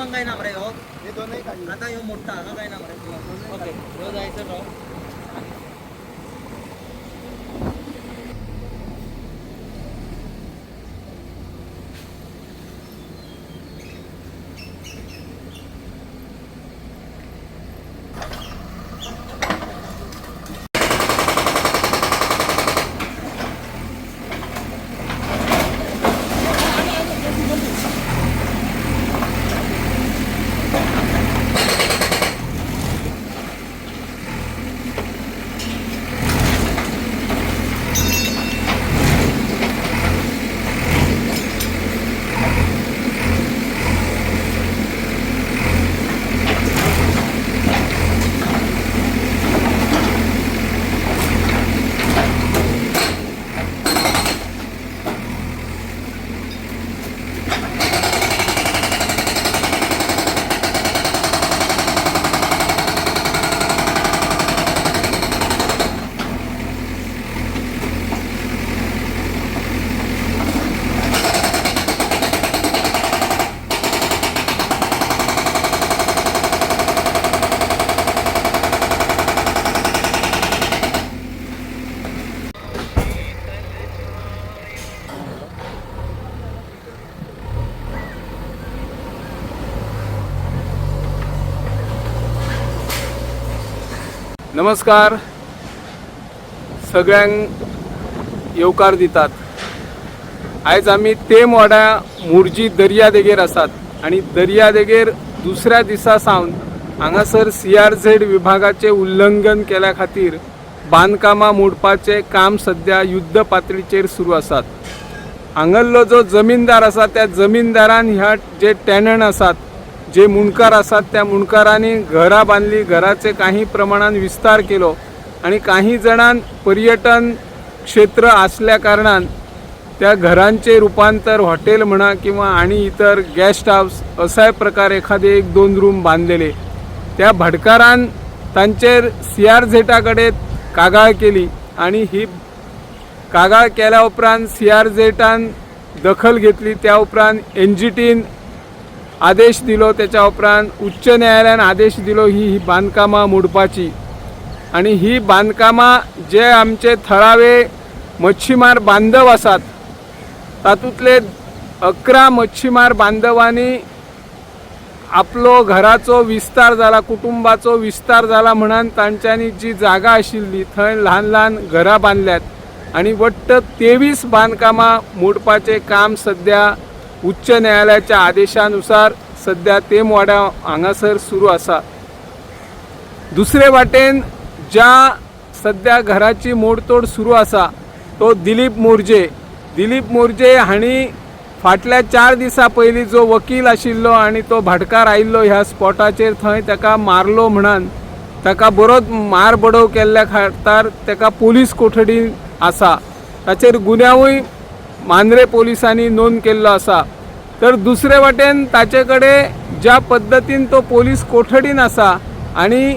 रुमांक काय ना मरे हो आता ह्यो मोडटा हांगा काय ना मरे ओके ह्यो जायचो तो. नमस्कार सगळ्यांक येवकार दितात. आयज आमी तेमवाडा मुर्जी दर्यादेगेर आसात आनी दर्यादेगेर दुसऱ्या दिसा सावन हांगासर CRZ विभागाचें उल्लंघन केल्या खातीर बांदकामां मोडपाचें काम सद्या युद्ध पातळीचेर सुरू आसात. हांगल्लो जो जमीनदार आसा त्या जमीनदारान ह्या जे टेनंट आसात, जे मुंडकार आसात, त्या मुंडकारांनी घरां बांदली, घराचे काही प्रमाणान विस्तार केलो आनी काही जाणान पर्यटन क्षेत्र आसल्या कारणान त्या घरांचे रुपांतर हॉटेल म्हणा किंवा आणि इतर गेस्ट हावस असाय प्रकार एखादे एक दोन रूम बांदलेले. त्या भाटकारान तांचेर CRZ कडेन कागाळ केली आनी ही कागाळ केल्या उपरांत CRZ दखल घेतली. त्या उपरांत NGTन आदेश दिलो, त्याच्या उपरांत उच्च न्यायालयान आदेश दिलो ही ही बांदकामां मोडपाची. आनी ही बांदकामां जे आमचे थळावे मच्छीमार बांधव आसात तातूंतले 11 मच्छीमार बांधवांनी आपलो घराचो विस्तार जाला, कुटुंबाचो विस्तार जाला म्हणून तांच्यांनी जी जागा आशिल्ली थंय ल्हान ल्हान घरां बांदल्यात आनी वट्ट 23 बांदकामां मोडपाचें काम सद्या उच्च न्यायालयाच्या आदेशानुसार सद्या तेमवाडा हांगासर सुरू आसा. दुसरे वाटेन ज्या सद्या घराची मोडतोड सुरू आसा तो दिलीप मोर्जे. दिलीप मोर्जे हांणी फाटल्या 4 दिसां पयलीं जो वकील आशिल्लो आनी तो भाटकार आयिल्लो ह्या स्पॉटाचेर थंय ताका मारलो म्हणून ताका बरोच मार बडोव केल्ल्या खातार ताका पोलीस कोठडी आसा, ताचेर गुन्यांवूय मांद्रे पोलिसांनी नोंद केल्लो आसा. तर दुसरे वाटेन ताचे कडेन ज्या पद्दतीन तो पोलीस कोठडीन आसा आनी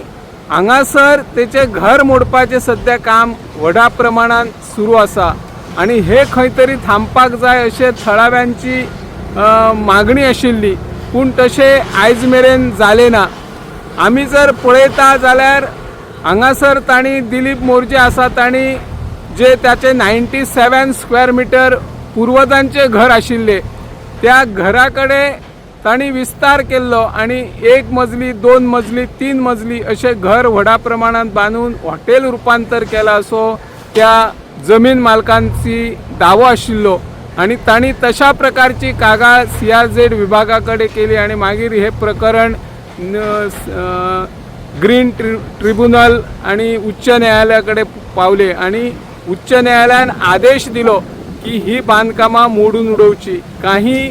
हांगासर तेचें घर मोडपाचें सद्या काम व्हडा प्रमाणान सुरू आसा आनी हे खंय तरी थांबपाक जाय अशें थळाव्यांची मागणी आशिल्ली, पूण तशें आयज मेरेन जालें ना. आमी जर पळयता जाल्यार हांगासर तांणी दिलीप मोर्जे आसा तांणी जे ताचे 97 स्क्वेअर मिटर पुर्वजांचें घर आशिल्लें त्या घरा कडेन तांणी विस्तार केल्लो आनी 1 मजली, 2 मजली, 3 मजली अशें घर व्हडा प्रमाणांत बांदून हॉटेल रुपांतर केलां असो त्या जमीन मालकांची दावो आशिल्लो आनी तांणी तशा प्रकारची कागाळ CRZ विभागा कडेन केली आनी मागीर हें प्रकरण ग्रीन ट्रिब्युनल आनी उच्च न्यायालया कडेन पावले आनी उच्च न्यायालयान आदेश दिलो की ही बांदकामां मोडून उडोवची. काही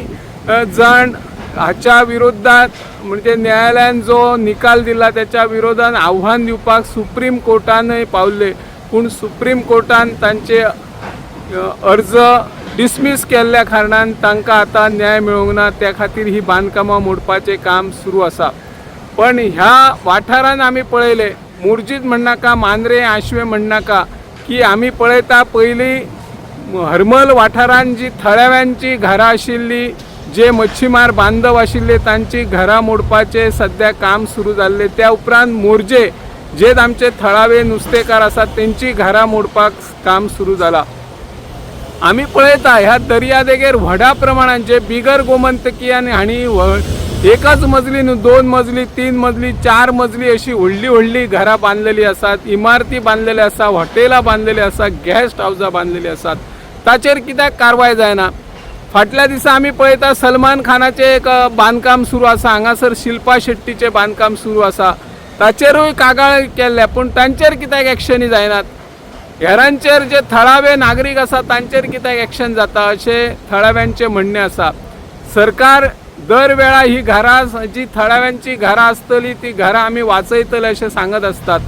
जाण हाच्या विरोधात म्हणजे न्यायालयान जो निकाल दिला त्याच्या विरोधात आव्हान दिवपाक सुप्रीम कोर्टानय पावले, पूण सुप्रीम कोर्टान तांचे अर्ज डिसमीस केल्ल्या कारणान तांकां आतां न्याय मेळूंक ना. त्या खातीर ही बांदकामां मोडपाचें काम सुरू आसा. पण ह्या वाठारान आमी पळयलें, मोरजीत म्हणनाका, मांद्रे आशवे म्हणनाका, की आमी पळयता पयलीं हरमल वाठारान जी थळाव्यांची घरां आशिल्ली जे मच्छीमार बांधव आशिल्ले तांची घरां मोडपाचें सद्या काम सुरू जाल्लें. त्या उपरांत मोरजे जे आमचे थळावे नुस्तेकार आसात तेंची घरां मोडपाक काम सुरू जाला. आमी पळयता ह्या दर्यादेगेर व्हडा प्रमाणात जे बिगर गोमंतकीय हांणी एकच मजली न्हू, 2 मजली, 3 मजली, 4 मजली अशी व्हडली व्हडली घरां बांदलेली आसात, इमारती बांदलेली आसा, हॉटेलां बांदलेली आसा, गॅस्ट हावजां बांदलेली आसात. ताचेर कित्याक कारवाय जायना? फाटल्या दिसा आमी पळयता सलमान खानाचें एक बांदकाम सुरू आसा, हांगासर शिल्पा शेट्टीचें बांदकाम सुरू आसा, ताचेरूय कागाळ केल्ल्या, पूण तांचेर कित्याक एक्शनी जायनात? हेरांचेर जे थळावे नागरीक आसा तांचेर कित्याक एक्शन जाता अशें थळाव्यांचें म्हणणें आसा. सरकार दर वेळा ही घरां जी थळाव्यांची घरां आसतली ती घरां आमी वाचयतले अशें सांगत आसतात.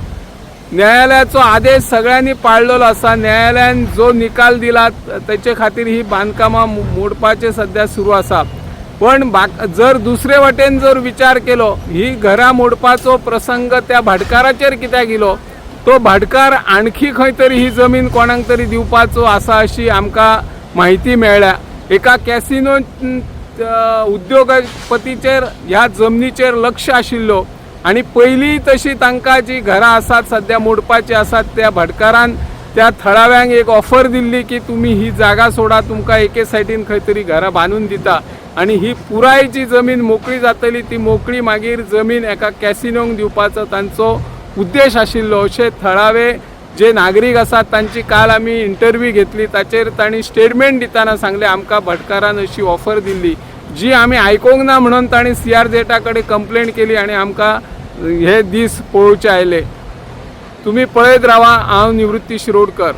न्यायालयाचो आदेश सगळ्यांनी पाळलेलो आसा. न्यायालयान जो निकाल दिला तेचे खातीर ही बांदकामां मोडपाचें सद्या सुरू आसा. पण जर दुसरे वटेन जर विचार केलो, ही घरां मोडपाचो प्रसंग त्या भाटकाराचेर कित्याक येयलो? तो भाटकार आणखी खंय तरी ही जमीन कोणाक तरी दिवपाचो आसा अशी आमकां म्हायती मेळ्ळ्या. एका कॅसिनो उद्योगपतीचेर ह्या जमनीचेर लक्ष आशिल्लो आनी पयलीं तशी तांकां जी घरां आसात सद्या मोडपाची आसात त्या भाटकारान त्या थळाव्यांक एक ऑफर दिल्ली की तुमी ही जागा सोडा, तुमकां एके सायडीन खंय तरी घरां बांदून दिता आनी ही पुराय जी जमीन मोकळी जातली ती मोकळी मागीर जमीन एका कॅसिनोंक दिवपाचो तांचो उद्देश आशिल्लो अशें थळावे जे नागरीक आसात तांची काल आमी इंटरव्यू घेतली. ताचेर तांणी स्टेटमेंट दितना सांगलें आमकां भाटकारान अशी ऑफर दिल्ली जी आमी आयकूंक ना म्हणून तांणी CRZ कडेन कंप्लेन केली आनी आमकां हे दीस पळोवचे आयले. तुमी पळयत रावा. हांव निवृत्ती शिरोडकर.